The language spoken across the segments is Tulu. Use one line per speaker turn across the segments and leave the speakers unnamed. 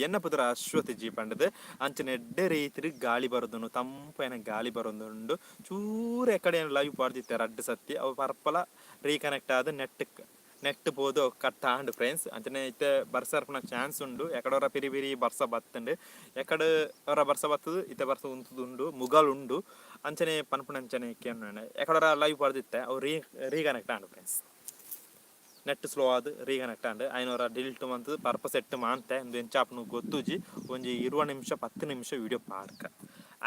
ಎನ್ನ ಪುದರ್ ಅಶ್ವಥ್ ಜಿ ಪಂಡದ್. ಅಂಚನೆ ಎಡ್ಡೆ ರೀತಿಡ್ ಗಾಳಿ ಬರೊಂದುಂಡು, ತಂಪೈನ ಗಾಳಿ ಬರೊಂದುಂಡು. ಚೂರು ಎಕಡೆ ಲೈವ್ ಪಾಡ್ದಿತ್ತೆ ರಡ್ಡ್ ಸತ್ತಿ, ಅವು ಪರ್ಪಲ ರೀಕನೆಕ್ಟ್ ಆದ್ ನೆಟ್ ನೆಟ್ ಪೋದು ಕಟ್ ಆಂಡ್ ಫ್ರೆಂಡ್ಸ್. ಅಂಚನೆ ಇತ್ತೆ ಬರ್ಸ ಬರ್ಪುನ ಚಾನ್ಸ್ ಉಂಡು. ಎಕಡೋರ ಪಿರಿ ಪಿರಿ ಬರ್ಸ ಬತ್ತುಂಡು, ಎಕಡೆ ಒರ ಬರ್ಸ ಬತ್ತುದು ಇತ್ತೆ ಬರ್ಸ ಉಂತುದುಂಡು, ಮುಗಲ್ ಉಂಡು. ಅಂಚನೆ ಪನ್ಪುನ ಅಂಚನೆ ಕೇನುನೆ, ಎಕಡೋರ ಲೈವ್ ಪಾಡ್ದಿತ್ತೆ, ಅವು ರೀಕನೆಕ್ಟ್ ಆಂಡ್ ಫ್ರೆಂಡ್ಸ್. ನೆಟ್ ಸ್ಲೋ ಆದ್ ರೀಕನೆಕ್ಟ್ ಆಂಡ್. ಐನೋರ ಡಿಲೀಟ್ ಮಂತ್ ಪರ್ಪ ಸೆಟ್ ಮಾಂತೆ. ಇಂದು ಎಂಚ ಆಪುಂಡು ಗೊತ್ತುಜಿ. ಒಂಜಿ 20 ನಿಮಿಷ 10 ನಿಮಿಷ ವಿಡಿಯೋ ಪಾಡ್ಕ.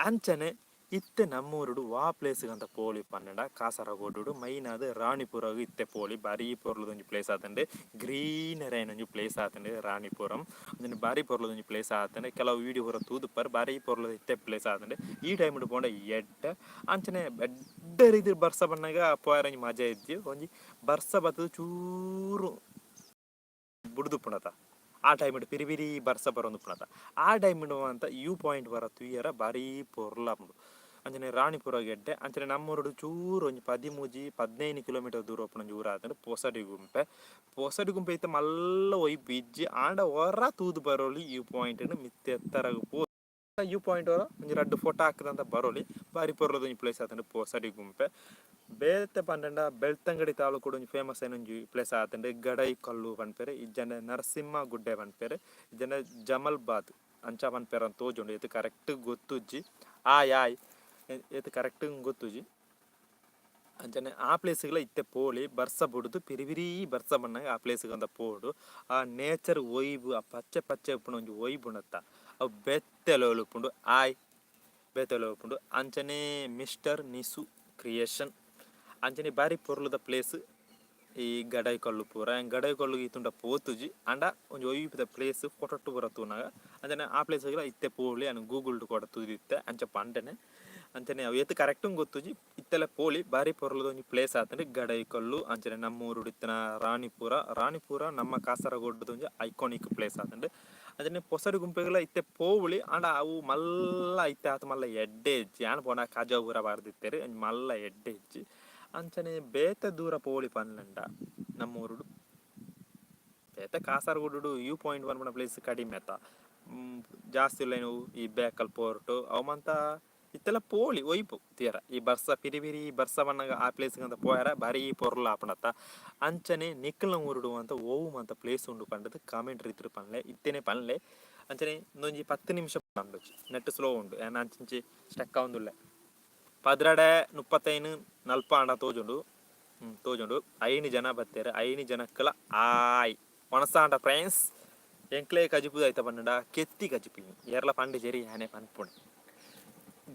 ಅಂಚನೆ ಇತ್ತೆ ನಮ್ಮೂರುಡು ವಾ ಪ್ಲೇಸ್ ಅಂತ ಪೋಲಿ ಪನ್ನಡ, ಕಾಸರಗೋಡು ಮೈನ್ ಆದ್ ರಾಣಿಪುರಗ್ ಇತ್ತೆ ಪೋಲಿ. ಬಾರಿ ಪೊರ್ಲುದ ಒಂಜಿ ಪ್ಲೇಸ್ ಆತುಂಡು, ಗ್ರೀನರಿ ಆಯಿನ ಒಂಜಿ ಪ್ಲೇಸ್ ಆತುಂಡು ರಾಣಿಪುರಂ. ಒಂಜಿ ಬಾರಿ ಪೊರ್ಲುದ ಒಂಜಿ ಪ್ಲೇಸ್ ಆತುಂಡು. ಕೆಲವು ವಿಡಿಯೋ ಪೂರ ತೂದುಪ್ಪರ್. ಬಾರಿ ಪೊರ್ಲುದ ಇತ್ತೆ ಪ್ಲೇಸ್ ಆತುಂಡು. ಈ ಟೈಮ್ ಡ್ ಪೋಂಡ ಎಡ್ಡೆ. ಅಂಚನೆ ಎಡ್ಡೆ ರೀತಿಡ್ ಬರ್ಸ ಬನ್ನಗ ಪೋಯೆರೆ ಒಂಜಿ ಮಜಾ ಇಜ್ಜಿ. ಒಂಜಿ ಬರ್ಸ ಬತ್ತುದು ಚೂರು ಬುಡ್ದುಪ್ಪುಂಡತ, ಆ ಟೈಮ್ ಡ್ ಪಿರಿ ಪಿರಿ ಬರ್ಸ ಬರೊಂದುಪ್ಪುಂಡತ, ಆ ಟೈಮ್ ಡ್ ಮಾತ ವ್ಯೂ ಪಾಯಿಂಟ್ ಪೂರ ತೂಯೆರೆ ಬಾರಿ ಪೊರ್ಲಾಪುಂಡು. ಅಂಚನೆ ರಾಣಿಪುರ ಗೆಡ್ಡೆ. ಅಂಚನೆ ನಮ್ಮೂರುಡು ಚೂರು ಒಂಜಿ 13 15 ಕಿಲೋಮೀಟರ್ ದೂರ ಉಪ್ಪುನ ಒಂಜಿ ಊರಾತುಂಡು ಪೊಸಡಿಗುಂಪೆ. ಪೊಸಡಿಗುಂಪೆ ಇತ್ತೆ ಮಲ್ಲ ಒಯ್ಪು ಇಜ್ಜಿ, ಆಂಡ ಒರ ತೂದು ಬರೊಲಿ ವ್ಯೂ ಪಾಯಿಂಟ್ ನ್. ಮಿತ್ತ್ ಎತ್ತರಗ್ ಪೋ ವ್ಯೂ ಪಾಯಿಂಟ್ ಒರ ಒಂಜಿ ರಡ್ಡ್ ಫೋಟೋ ಹಾಕುದಂತ ಬರೊಲಿ. ಬಾರಿ ಪೊರ್ಲುದ ಒಂಜಿ ಪ್ಲೇಸ್ ಆತುಂಡು ಪೊಸಡಿಗುಂಪೆ. ಬೇತೆ ಪಂಡಂಡ ಬೆಳ್ತಂಗಡಿ ತಾಲೂಕುಡು ಒಂಜಿ ಫೇಮಸ್ ಆಯಿನ ಒಂಜಿ ಪ್ಲೇಸ್ ಆತುಂಡು. ಗಡೈ ಕಲ್ಲು ಪನ್ಪೆರ್, ಇಜ್ಜಂಡ ನರಸಿಂಹ ಗುಡ್ಡೆ ಪನ್ಪೆರ್, ಇಜ್ಜಂಡ ಜಮಲ್ ಬಾತ್ ಅಂಚ ಪನ್ಪೆರ್ ಅಂತ ತೋಜುಂಡು. ಏತ್ ಕರೆಕ್ಟ್ ಗೊತ್ತುಜ್ಜಿ. ಆಯ್ ಆಯ್ ಏತ್ ಕರೆಕ್ಟ್ ಗೊತ್ತುಜ್ಜಿ. ಅಂಚನೆ ಆ ಪ್ಲೇಸ್ಗ್ಲ ಇತ್ತೆ ಪೋಲಿ. ಬರ್ಸ ಬುಡುದು ಪಿರಿ ಪಿರಿ ಬರ್ಸ ಬನ್ನಗ ಆ ಪ್ಲೇಸ್ಗ್ ಅಂತ ಪೋಡು. ಆ ನೇಚರ್ ವೈಬ್, ಆ ಪಚ್ಚೆ ಪಚ್ಚೆ ಉಪ್ಪುನ ಒಂಜಿ ವೈಬ್ ಉಂಡತ್ತ, ಅವು ಬೇತೆ ಲೆವೆಲ್ ಉಪ್ಪುಂಡು. ಆಯ್ ಬೇತೆ ಲೆವೆಲ್ ಉಪ್ಪುಂಡು. ಅಂಚನೆ ಮಿಸ್ಟರ್ ನಿಸು ಕ್ರಿಯೇಷನ್. ಅಂಚನೆ ಬಾರಿ ಪೊರ್ಲುದ ಪ್ಲೇಸ್ ಈ ಗಡೈ ಕಲ್ಲು ಪೂರ. ಗಡೈ ಕಲ್ಲು ಇತ್ತುಂಡ ಪೋತುಜಿ, ಆಂಡ ಒಂಜಿ ಒಯ್ಪುದ ಪ್ಲೇಸ್ ಫೋಟೋ ಪೂರ ತೂನಗ. ಅಂಚನೆ ಆ ಪ್ಲೇಸ್ ಇತ್ತೆ ಪೋಲಿ. ಯಾನ್ ಗೂಗಲ್ ಕೂಡ ತೂದಿತ್ತೆ, ಅಂಚ ಪಂಡನೆ. ಅಂಚನೆ ಅವು ಏತ್ ಕರೆಕ್ಟ್ ಗೊತ್ತುಜಿ. ಇತ್ತೆಲ ಪೋಲಿ, ಬಾರಿ ಪೊರ್ಲುದ ಒಂಜಿ ಪ್ಲೇಸ್ ಆತುಂಡು ಗಡೈ ಕಲ್ಲು. ಅಂಚನೆ ನಮ್ಮೂರುಡು ಇತ್ತಿನ ರಾಣಿಪುರ. ರಾಣಿಪುರ ನಮ್ಮ ಕಾಸರಗೋಡುದ ಒಂಜಿ ಐಕಾನಿಕ್ ಪ್ಲೇಸ್ ಆತುಂಡು. ಅಂಚನೆ ಪೊಸಡು ಗುಂಪೆಗಳ ಇತ್ತೆ ಪೋವೊಲಿ, ಆಂಡ ಅವು ಮಲ್ಲ ಇತ್ತೆ ಆತ್ ಮಲ್ಲ ಎಡ್ಡೆ ಇಜ್ಜಿ. ಯಾನ್ ಪೋಂಡ ಕಜವು ಪೂರ ಪಾಡ್ದಿತ್ತೆರ್, ಒಂಜಿ ಮಲ್ಲ ಎಡ್ಡೆ ಇಜ್ಜಿ. ಅಂಚನೆ ಬೇತೆ ದೂರ ಪೋವೊಲಿ ಪಂಡ ನಮ್ಮೂರುಡು ಬೇತೆ ಕಾಸರಗೋಡುಡು ವ್ಯೂ ಪಾಯಿಂಟ್ ಪನ್ಪುನ ಪ್ಲೇಸ್ ಕಡಿಮೆ ಅತ್ತ. ಜಾಸ್ತಿ ಉಲ್ಲೈನವು ಈ ಬೇಕಲ್ ಪೋರ್ಟ್ ಅವು ಮಾತ. ಇತ್ತೆಲ ಪೋಲಿ ಒಯ್ಪು ತೀರ. ಈ ಬರ್ಸ ಪಿರಿ ಪಿರಿ ಬರ್ಸ ಬನ್ನಗ ಆ ಪ್ಲೇಸ್ ಅಂತ ಪೋಯರ ಬಾರಿ ಪೊರ್ಲು ಆಪುಂಡತ್ತ. ಅಂಚನೆ ನಿಕಲ್ನ ಊರುಡು ಅಂತ ಒವು ಮಾತ ಪ್ಲೇಸ್ ಉಂಡು ಪಂಡದ್ ಕಾಮೆಂಟ್ ರೀತಿಡ್ ಪನ್ಲೆ, ಇತ್ತೆನೆ ಪನ್ಲೆ. ಅಂಚನೆ ಇಂದೊಂಜಿ 10 ನಿಮಿಷ ಪಂಡೊಚಿ, ನೆಟ್ ಸ್ಲೋ ಉಂಡು, ಯಾನ್ ಅಂಚಿಂಚಿ ಸ್ಟಕ್ ಆವೊಂದುಲ್ಲೆ. 12 35 ನಲ್ಪ ಆಂಡ ತೋಜುಂಡು. ತೋಜುಂಡು. ಐನ್ ಜನ ಬತ್ತೆರ್. ಐನ್ ಜನಕ್ಕಲ ಆಯ್ ಒಣಸಾಂಡ ಫ್ರೆಂಡ್ಸ್. ಎಂಕ್ಲೆ ಕಜಿಪುದ ಐತ ಪಂಡ ಕೆತ್ತಿ ಕಜಿಪು. ಏರ್ಲ ಪಂಡ ಜರಿ, ಯಾನೆ ಪನ್ಪುಣೆ.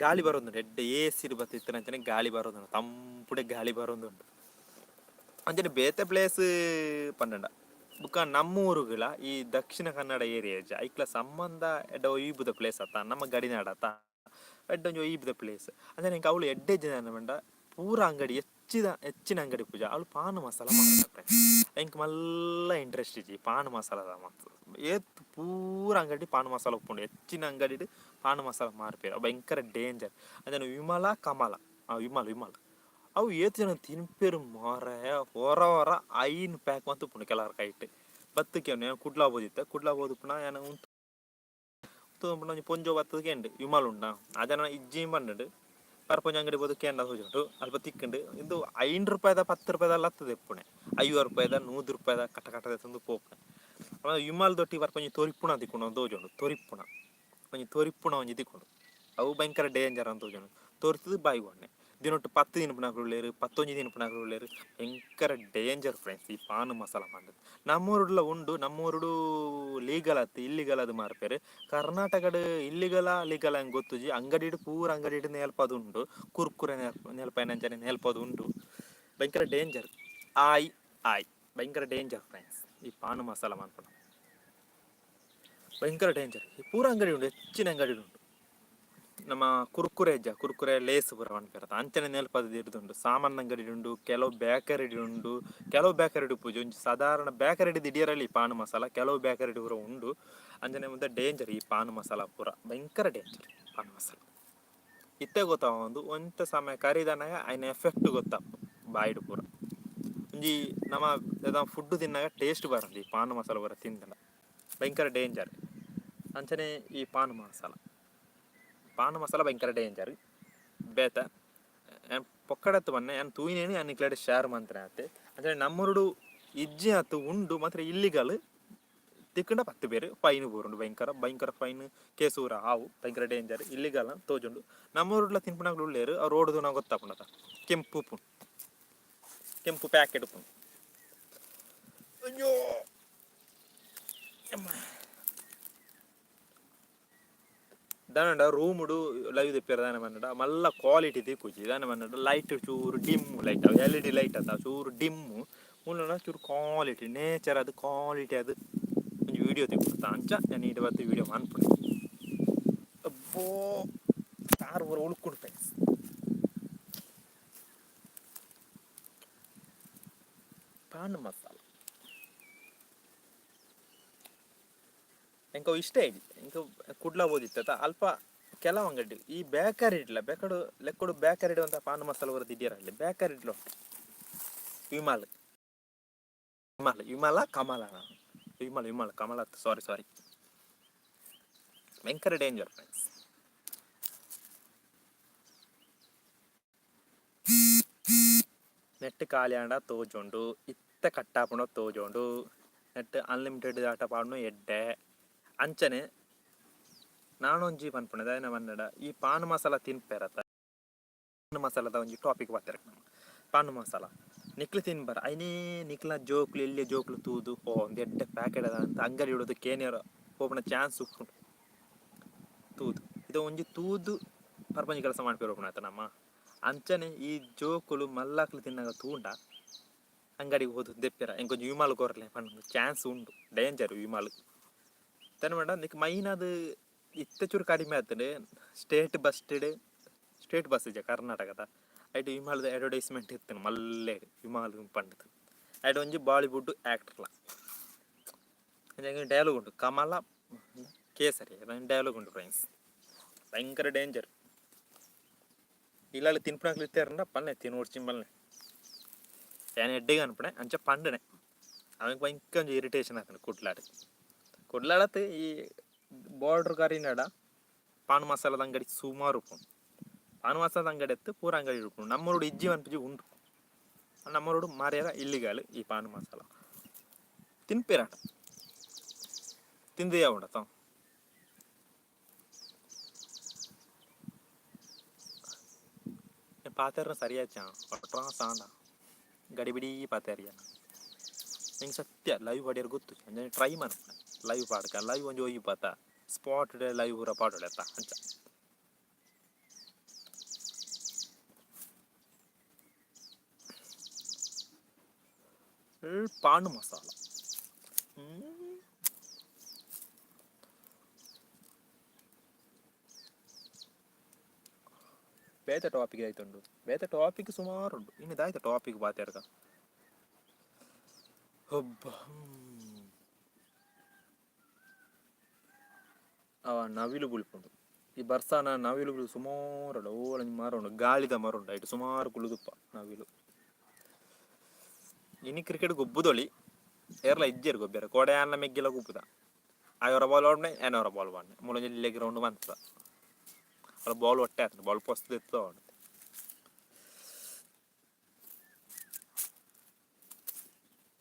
ಗಾಳಿ ಬರೋದುಂಡು ಎಡ್ಡೆ. ಏಸಿಡ್ ಬತ್ತಿತ್ತಿನಂಚನೆ ಗಾಳಿ ಬರೋದುಂಡು, ತಂಪುಡೆ ಗಾಳಿ ಬರೋದುಂಡು. ಅಂಚನೆ ಬೇತೆ ಪ್ಲೇಸ್ ಪಂಡಂಡ ಬುಕ್ಕ ನಮ್ಮೂರುಗಳ ಈ ದಕ್ಷಿಣ ಕನ್ನಡ ಏರಿಯಾ ಐಕ್ಲ ಸಂಬಂಧ ಎಡ್ಡ ಒಯ್ಬುದ ಪ್ಲೇಸ್ ಅತ್ತ, ನಮ್ಮ ಗಡಿನಾಡ ಅತ್ತ, ಎಡ್ಡ ಒಂಜಿ ಒಯ್ಬುದ ಪ್ಲೇಸ್. ಅಂಚನೆ ಎಂಕ್ ಅವ್ಲು ಎಡ್ಡೆ ಜನ ಪಂಡ ಪೂರ ಅಂಗಡಿ ಹೆಚ್ಚಿದ ಹೆಚ್ಚಿನ ಅಂಗಡಿ ಪೂಜಾ ಅವ್ಲು ಪಾನ್ ಮಸಾಲ ಮಾರ್ಪೆರ್. ಎಂಕ್ ಮಲ್ಲ ಇಂಟ್ರೆಸ್ಟ್ ಇಜ್ಜಿ ಪಾನ್ ಮಸಾಲದ ಮಾತ. ಏತ್ ಪೂರ ಅಂಗಡಿ ಪಾನ್ ಮಸಾಲ ಉಪ್ಪುಂಡು. ಹೆಚ್ಚಿನ ಅಂಗಡಿಡ್ ಪಾನ್ ಮಸಾಲ ಮಾರ್ಪೆರ್. ಅವು ಭಯಂಕರ ಡೇಂಜರ್. ಅಂಚನೆ ವಿಮಲ ಕಮಲ, ಆ ವಿಮಲ್ ವಿಮಲ್ ಅವು ಏತ್ ಜನ ತಿನ್ಪೆರ್ ಮಾರಾಯ. ಒರ ಒರ 5 ಪ್ಯಾಕ್ ಮಂತ್ ಉಪ್ಪುಂಡು ಕೆಲವರ ಕೈಟ್. ಬತ್ತ್ ಕೇನು, ಯಾನ್ ಕುಡ್ಲ ಪೋದಿತ್ತೆ. ಕುಡ್ಲ ಪೋದುಪ್ಪುನ ಯಾನ್ ಉಂತು ಒಂಜಿ ಪೊಂಜೋ ಬತ್ತದ್ ಕೇಂಡ್, ವಿಮಲ್ ಉಂಡಾ? ಆ ಜನ ಇಜ್ಜಿ ಪಂಡುಂಡು. ಪರ್ಪೊಂಜಿ ಅಂಗಡಿ ಪೋದು ಕೇಂಡ ತೋಜುಂಡು, ಅಲ್ಪ ತಿಕ್ಕುಂಡು. ಇಂದು 5 ರೂಪಾಯಿದ 10 ರೂಪಾಯಿದ ಲತ್ತದ ಇಪ್ಪುಣೆ, 50 ರೂಪಾಯಿದ 100 ರೂಪಾಯಿದ ಕಟ್ಟ ಕಟ್ಟ ತಂದು ಪೋಪುಣೆ. ವಿಮಲ್ ದೊಟ್ಟಿ ಬರ್ಪೊಂಜಿ ತೊರಿಪುಣ ತಿಕ್ಕುಂಡು ತೋಜುಂಡು. ತೊರಿಪುಣ ಒಂಜಿ, ತೊರಿಪುಣ ಒಂಜಿ ತಿಕ್ಕುಂಡು. ಅವು ಭಯಂಕರ ಡೇಂಜರ್ ಅಂತ ತೋಜುಂಡು. ತೊರಿತುದು ಬಾಯಿ ಒಣ್ಣೆ. ದಿನೊಟ್ಟು 10 ತಿನ್ಪುನಕುಲು ಉಲ್ಲೆರ್, 11 ತಿನ್ಪುನಕುಲು ಉಲ್ಲೆರ್. ಭಯಂಕರ ಡೇಂಜರ್ ಫ್ರೆಂಡ್ಸ್ ಈ ಪಾನ್ ಮಸಾಲ ಪಂಡದ್. ನಮ್ಮೂರುಡ್ಲ ಉಂಡು. ನಮ್ಮೂರುಡು ಲೀಗಲ್ ಅತ್ತ್, ಇಲ್ಲಿಗಲ್ ಅದು ಮಾರ್ಪೆರ್. ಕರ್ನಾಟಕಡ್ ಇಲ್ಲಿಗಲ ಲೀಗಲ್ ಅಂಗ್ ಗೊತ್ತುಜಿ. ಅಂಗಡಿಡ್ ಪೂರ ಅಂಗಡಿಡ್ ನೇಲ್ಪದ್ ಉಂಡು. ಕುರ್ಕುರೆ ನೇಲ್ಪಾಯಿನಂಚನೆ ನೇಲ್ಪದ್ ಉಂಡು. ಭಯಂಕರ ಡೇಂಜರ್. ಆಯ್ ಆಯ್ ಭಯಂಕರ ಡೇಂಜರ್ ಫ್ರೆಂಡ್ಸ್ ಈ ಪಾನ್ ಮಸಾಲ ಮನ್ಪುನ, ಭಯಂಕರ ಡೇಂಜರ್. ಈ ಪೂರ ಅಂಗಡಿ ಉಂಡು, ಹೆಚ್ಚಿನ ಅಂಗಡಿ ಉಂಡು. ನಮ್ಮ ಕುರ್ಕುರೆ ಇಜ್ಜ, ಕುರ್ಕುರೆ ಲೇಸ್ ಪೂರ ಪನ್ಪೆರ್ ಅಂಚನೆ ನೇಲ್ಪದ ಉಂಡು. ಸಾಮಾನ್ ಅಂಗಡಿ ಉಂಡು, ಕೆಲವು ಬೇಕರಿ ಉಂಡು. ಕೆಲವು ಬೇಕರಿ ಉಪ್ಪುಜಿ. ಒಂಜಿ ಸಾಧಾರಣ ಬೇಕರಿ ದಿಡಿಯರಲ್ಲಿ ಪಾನ್ ಮಸಾಲ. ಕೆಲವು ಬೇಕರಿ ಪೂರ ಉಂಡು. ಅಂಚನೆ ಮುಂದೆ ಡೇಂಜರ್ ಈ ಪಾನ್ ಮಸಾಲ ಪೂರ, ಭಯಂಕರ ಡೇಂಜರ್ ಪಾನ್ ಮಸಾಲ. ಇತ್ತೆ ಗೊತ್ತಾವೊಂದು, ಒಂತೆ ಸಮಯ ಕರಿದನಾಗ ಐನ ಎಫೆಕ್ಟ್ ಗೊತ್ತಾಪು ಬಾಯಿಡ್ ಪೂರ. ಒಂಜಿ ನಮ್ಮ ಫುಡ್ ತಿನ್ನಾಗ ಟೇಸ್ಟ್ ಬರಂದು ಈ ಪಾನ್ ಮಸಾಲ ಪೂರ ತಿಂದನ. ಭಯಂಕರ ಡೇಂಜರ್. ಅಂಚನೆ ಈ ಪಾನ್ ಮಸಾಲ, ಪಾನ್ ಮಸಾಲ ಭಯಂಕರ ಡೇಂಜರ್. ಬೇತ ಯಾನ್ ಪೊಕ್ಕಡತ್ತು ಬನ್ನೆ, ಯಾನ್ ತೂಯಿನೇನು ಯಾನ್ ನಿಕ್ಲೆಡ್ ಶೇರ್ ಮಂತ್ರೆ ಆತೆ. ಅಂಚನೆ ನಮ್ಮೂರುಡು ಇಜ್ಜಿ ಅತ್ತು, ಉಂಡು ಮಾತ್ರ ಇಲ್ಲಿಗಲ್. ತಿಕ್ಕಂಡ ಪತ್ತು ಬೇರು ಫೈನ್ ಬೂರುಂಡು. ಭಯಂಕರ ಭಯಂಕರ ಫೈನ್ ಕೇಸೂರ ಆವು. ಭಯಂಕರ ಡೇಂಜರ್, ಇಲ್ಲಿಗಲ್ ತೋಜುಂಡು. ನಮ್ಮೂರುಡ್ಲ ತಿನ್ಪುನಕ್ಲು ಉಲ್ಲೇರು. ಅವು ರೋಡ್ ತೂನಗ ಗೊತ್ತಾಪುಂಡತ. ಕೆಂಪು ಉಪ್ಪುಂಡು, ಕೆಂಪು ಪ್ಯಾಕೆಟ್ ಉಪ್ಪುಂಡು. ಅಯ್ಯೋ. ದಾನಂಡ ರೂಮುಡು ಲೈವ್ ದೆಪ್ಪಿಯರ ದಾನೆ ಮನ್ನಡ ಮಲ್ಲ ಕ್ವಾಲಿಟಿ ತಿಕ್ಕುಜಿ. ದಾನೆ ಮನ್ನಡ ಲೈಟ್ ಚೂರು ಡಿಮ್ ಲೈಟ್, ಎಲ್ ಇ ಡಿ ಲೈಟ್ ಅತ್ತ, ಚೂರು ಡಿಮ್ಮು. ಮೂಲನ ಚೂರು ಕ್ವಾಲಿಟಿ ನೇಚರ್ ಅದು ಕ್ವಾಲಿಟಿ ಅದು ಒಂಜಿ ವಿಡಿಯೋ ತಿಕ್ಕುತ್ತ. ಅಂಚ ಯಾನ್ ಇಡೆ ಬತ್ತ್ ವಿಡಿಯೋ ಮನ್ಪುನೆ. ಅಬ್ಬೋ, ಕಾರ್ ಪೂರ ಉಳುಕುಂಡು ಫ್ರೆಂಡ್ಸ್. ಪಾನ್ ಮಸಾಲ ಎಂಕ್ ಅವು ಇಷ್ಟ ಇಜ್ಜಿ. ಎಂಕ್ ಕುಡ್ಲ ಪೋದಿತ್ತ, ಅಲ್ಪ ಕೆಲವು ಅಂಗಡಿ ಈ ಬೇಕರಿ ಇಡ್ಲ ಬೇಕಡು ಲೆಕ್ಕೊಡು ಬೇಕರಿ ಅಂತ ಪಾನ್ ಮಸಾಲ ಬರೋದು ದಿಡ್ಯರ. ಅಲ್ಲಿ ಬೇಕರಿ ಇಡ್ಲ ವಿಮಲ್, ವಿಮಲ್, ವಿಮಲ, ಕಮಲ, ವಿಮಲ್, ವಿಮಲ್, ಕಮಲ. ಸಾರಿ ಸಾರಿ. ಭಯಂಕರ ಡೇಂಜರ್ ಫ್ರೆಂಡ್ಸ್. ನೆಟ್ ಖಾಲಿ ಆಂಡ ತೋಜುಂಡು, ಇತ್ತೆ ಕಟ್ಟಾಪುಂಡ ತೋಜುಂಡು. ನೆಟ್ ಅನ್ಲಿಮಿಟೆಡ್ ಡಾಟಾ ಪಾಡುನು ಎಡ್ಡೆ. ಅಂಚನೆ ನಾನೊಂಜಿ ಪನ್ಪುನೆ ದಾಯೆನ ಪಂಡಡ, ಈ ಪಾನ್ ಮಸಾಲ ತಿನ್ಪೆರತ, ಪಾನ್ ಮಸಾಲದ ಒಂಜಿ ಟಾಪಿಕ್ ಪಾತೆರಕ್ ನಮ. ಪಾನ್ ಮಸಾಲ ನಿಕ್ಲು ತಿನ್ಬರ, ಐನೇ ನಿಕ್ಲ ಜೋಕ್ಲು, ಎಲ್ಯ ಜೋಕ್ಲು ತೂದು ಓ ಒಂದು ಎಡ್ಡೆ ಪ್ಯಾಕೆಟ್ ಅದ ಅಂತ ಅಂಗಡಿ ಇಡೋದು ಕೇನಿಯರ ಪೋಪುನ ಚಾನ್ಸ್ ಉಪ್ಪುಂಡು. ತೂದು ಇದು ಒಂಜಿ ತೂದು ಪರ್ಪಂಜಿ ಕೆಲಸ ಮಾಡ್ಪೇರು ಆತ ನಮ್ಮ. ಅಂಚನೆ ಈ ಜೋಕುಲು ಮಲ್ಲಾಕ್ಲು ತಿನ್ನಾಗ ತೂಂಡ ಅಂಗಡಿಗೆ ಹೋದು ದೆಪ್ಪೆರ, ಎಂಕೊಂಜಿ ವಿಮಾಲ್ ಕೊರ್ಲೆ ಪಂಡ ಚಾನ್ಸ್ ಉಂಡು. ಡೇಂಜರ್ ವಿಮಾಲ್ ತನ್ನ ಮೇಡ. ನಿಕ್ ಮೈನ್ ಅದು ಇತ್ತೆ ಚೂರು ಕಡಿಮೆ ಆಗ್ತದೆ. ಸ್ಟೇಟ್ ಬಸ್ಟೆಡ್, ಸ್ಟೇಟ್ ಬಸ್ ಇಜ್ಜ ಕರ್ನಾಟಕದ, ಐಟ್ ವಿಮಾಲದ ಅಡ್ವರ್ಟೈಸ್ಮೆಂಟ್ ಇತ್ತು ಮಲ್ಲೆ ವಿಮಾಲ್ ಪಂಡದು. ಐಟ್ ಒಂಜಿ ಬಾಲಿವುಡ್ ಆಕ್ಟರ್ಲ ಡೈಲಾಗ್ ಉಂಟು, ಕಮಲ ಕೇಸರಿ ಡೈಲಾಗ್ ಉಂಟು ಫ್ರೆಂಡ್ಸ್. ಭಯಂಕರ ಡೇಂಜರ್. ಇಲ್ಲಲ್ಲಿ ತಿನ್ಪುನಕ್ಲು ಇತ್ತಾರಂಡ ಪನ್ನೆ, ತಿನ್ನೋಡ್ಚಿ ಮಲ್ನೆ. ಯಾನ್ ಎಡ್ಡೆಗೆ ಅನ್ಪಣೆ ಅಂಚ ಪಂಡನೆ. ಅವೆಕ್ ಭಯಂಕರ ಒಂಜಿ ಇರಿಟೇಷನ್ ಆತಂಡ್. ಕುಡ್ಲಾಡ್ ಕುಡ್ಲಾಡತ್ ಈ ಬಾರ್ಡರ್ ಕರಿನಡ ಪಾನ್ ಮಸಾಲದ ಅಂಗಡಿ ಸುಮಾರು ಉಪ್ಪುಂಡು. ಪಾನ್ ಮಸಾಲದ ಅಂಗಡಿ ಎತ್ತು ಪೂರ ಅಂಗಡಿ ಉಪ್ಪುಂಡು. ನಮ್ಮೂರುಡು ಇಜ್ಜಿ ಪನ್ಪುಜಿ, ಉಂಡು. ನಮ್ಮೂರುಡು ಮಾರ್ಯಾರ ಇಲ್ಲಿಗಾಲ್ ಈ ಪಾನ್ ಮಸಾಲ ತಿನ್ಪೇರಾಟ ತಿಂದು ಉಂಡತ. ಪಾತೆರ್ನ ಸರಿಯಾಚ ಸಾಂಡ ಗಡಿಬಿಡಿ ಪಾತೆರಿಯ. ನಿಂಗೆ ಸತ್ಯ ಲೈವ್ ಪಾಡ್ಯರ ಗೊತ್ತು, ಅಂಚನೆ ಟ್ರೈ ಮನ್ಪುನೆ ಲೈವ್ ಪಾಡ್ಕ. ಲೈವ್ ಒಂಜಿ ಒಯ್ಯಿ ಪಾತ ಸ್ಪಾಟ್ ಲೈವ್ ಪೂರ ಪಾಡೊಡೆ ಅಂಚ. ಪಾನ್ ಮಸಾಲ ಬೇತೆ ಟಾಪಿಕ್ ಆಯ್ತುಂಡು. ಬೇತೆ ಟಾಪಿಕ್ ಸುಮಾರು ಉಂಡು. ಇನ್ನು ದಾಯ್ತ ಟಾಪಿಕ್ ಪಾತೆರ್ಗ? ಒಬ್ಬ ಅವ ನವಿಲು ಬುಲ್ಪುಂಡು. ಈ ಬರ್ಸಾನ ನವಿಲು ಸುಮಾರು ಉಂಡು. ಓಲೊಂಜಿ ಮರ ಉಂಡು, ಗಾಳಿದ ಮರ ಉಂಡು, ಐಟ್ ಸುಮಾರು ಕುಲ್ಲುದುಪ್ಪ ನವಿಲು. ಇನಿ ಕ್ರಿಕೆಟ್ ಗೊಬ್ಬುದೊಳಿ, ಏರ್ಲ ಇಜ್ಜೆರ್ ಗೊಬ್ಬ್ಯರ. ಕೋಡೆ ಆನ್ಲ ಮೆಗ್ಗಿಲ ಗೊಬ್ಬುದ. ಆಯೊರ ಬಾಲ್ ಓಡ್ನೆ, ಯಾನೊರ ಬಾಲ್ ಪಾಡ್ನೆ, ಮೂಲೊಂಜಿ ಎಲ್ಯ ಗ್ರೌಂಡ್ ಮಂತ. ಅಲ್ಪ ಬಾಲ್ ಒಟ್ಟೆ ಆತುಂಡು, ಬಾಲ್ ಪೊಸ್ತು ದೆತ್ತ್ ಉಂಡು.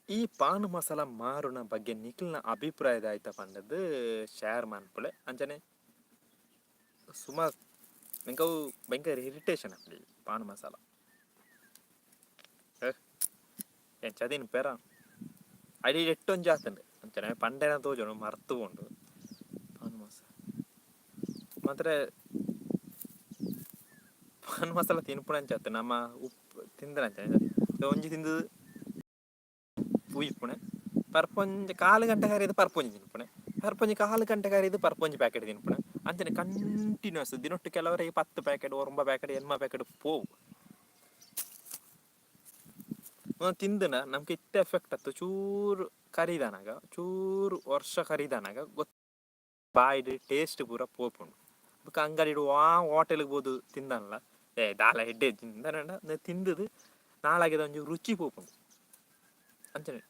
ಈ ಪಾನ್ ಮಸಾಲ ಮಾರುನ ಬಗ್ಗೆ ನಿಕ್ಲ್ನ ಅಭಿಪ್ರಾಯ ದಾಯ್ತ ಪಂಡದ್ ಶೇರ್ ಮನ್ಪುಲೆ. ಅಂಚನೆ ಸುಮಾರ್ ಎಂಕ್ ಅವು ಭಯಂಕರ ಇರಿಟೇಷನ್ ಆಪುಂಡು ಈ ಪಾನ್ ಮಸಾಲ. ಎಂಚ ತಿನ್ಪೆರ ಅಡಿ ಎಟ್ಟೊಂಜಿ ಆತುಂಡು. ಅಂಚನೆ ಪಂಡೆನ ತೋಜುಂಡು, ಮರ್ತ್ ಪೋಂಡು. ಪಾನ್ ಮಸಾಲ ಮಾತ್ರ, ಪಾನ್ ಮಸಾಲ ತಿನ್ಪುನಂಚ ಅತ್ತ್ ನಮ ಉಪ್ಪು ತಿಂದನಂಚ. ಒಂಜಿ ತಿಂದುದು ಉಯಿಪುಣೆ ಪರ್ಪೊಂಜಿ ಕಾಲು ಗಂಟೆ ಕರಿದ್ ಪರ್ಪೊಂಜಿ ತಿನ್ಪುಣೆ, ಪರ್ಪೊಂಜಿ ಕಾಲು ಗಂಟೆ ಕರಿದ್ ಪರ್ಪೊಂಜಿ ಪ್ಯಾಕೆಟ್ ತಿನ್ಪುಣೆ. ಅಂಚನೆ ಕಂಟಿನ್ಯೂಸ್ ದಿನೊಟ್ಟು ಕೆಲವರಿಗೆ 10 ಪ್ಯಾಕೆಟ್, 9 ಪ್ಯಾಕೆಟ್, 8 ಪ್ಯಾಕೆಟ್ ಪೋವು. ತಿಂದನ ನಮ್ಗೆ ಇತ್ತೆ ಎಫೆಕ್ಟ್ ಅತ್ತು. ಚೂರು ಕರಿದನಾಗ, ಚೂರು ವರ್ಷ ಕರಿದನಾಗ ಗೊತ್ತ ಬಾಯಿಡ್ ಟೇಸ್ಟ್ ಪೂರ ಪೋಪುಂಡು. ಬೊಕ ಅಂಗಡಿಡ್ ವಾ ಹೋಟೆಲ್ಗ್ ಪೋದು ತಿಂದನ್ಲ, ಏ ದಾಲ ಎಡ್ಡೆ ಇಜ್ಜಿ ತಿಂದುದು ನಾಲಾಗಿದ ಒಂಜಿ ರುಚಿ ಪೋಪುಂಡು. ಅಂಚನೆ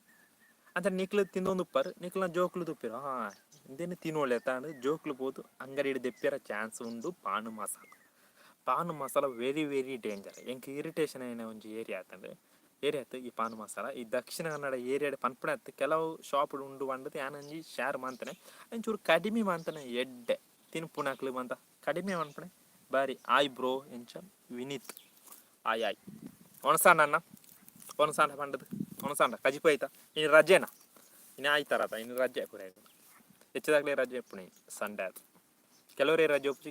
ಅಂಚನೆ ನಿಕ್ಲು ತಿಂದೊಂದು ಉಪ್ಪರ್, ನಿಕ್ಲ್ನ ಜೋಕುಲು ತುಪ್ಪೆರ್. ಹಾ. ಇಂದೆನ್ ತಿನೊಲೆ ಅತ್ತಾಂಡ್ ಜೋಕುಲು ಪೋದು ಅಂಗಡಿಡ್ ದೆಪ್ಪಿಯರ ಚಾನ್ಸ್ ಉಂಡು pan masala. Pan masala very very danger. ಎಂಕ್ ಇರಿಟೇಷನ್ ಆಯಿನ ಒಂಜಿ ಏರಿಯಾ ಆತುಂಡು. ಏರಿಯಾ ಅತ್ತ್ ಈ ಪಾನ್ ಮಸಾಲ ಈ ದಕ್ಷಿಣ ಕನ್ನಡ ಏರಿಯಾಡ್ ಪನ್ಪುನ ಅತ್ತ್ ಕೆಲವು ಶಾಪ್ ಉಂಡು ಪಂಡುದು ಯಾನ್ ಒಂಜಿ ಶೇರ್ ಮಂತನೆ. ಒಂಚೂರು ಕಡಿಮೆ ಮಂತನೆ ಎಡ್ಡೆ ತಿನ್ಪುನಕ್ಲು ಮಾತ ಕಡಿಮೆ ಮನ್ಪುನೆ ಬಾರಿ. ಆಯ್ ಬ್ರೋ ಎಂಚ ವಿನೀತ್ ಆಯ್ ಆಯ್ ಒಣಸಾಂಡ ಅಣ್ಣ ಒಣಸಾಂಡ ಪಂಡದು ಒಣಸಾಂಡ ಕಜಿಪು ಐತ ಇನಿ ರಜೆನಾ ಇನಿ ಆಯ್ತಾರತ ಇನಿ ರಜೆ ಪೂರ ಹೆಚ್ಚದಾಗಲೇ ರಜೆ ಇಪ್ಪುನಿ ಸಂಡೆ ಆದ್. ಕೆಲವರೇ ರಜೆ ಉಪ್ಪುಜಿ.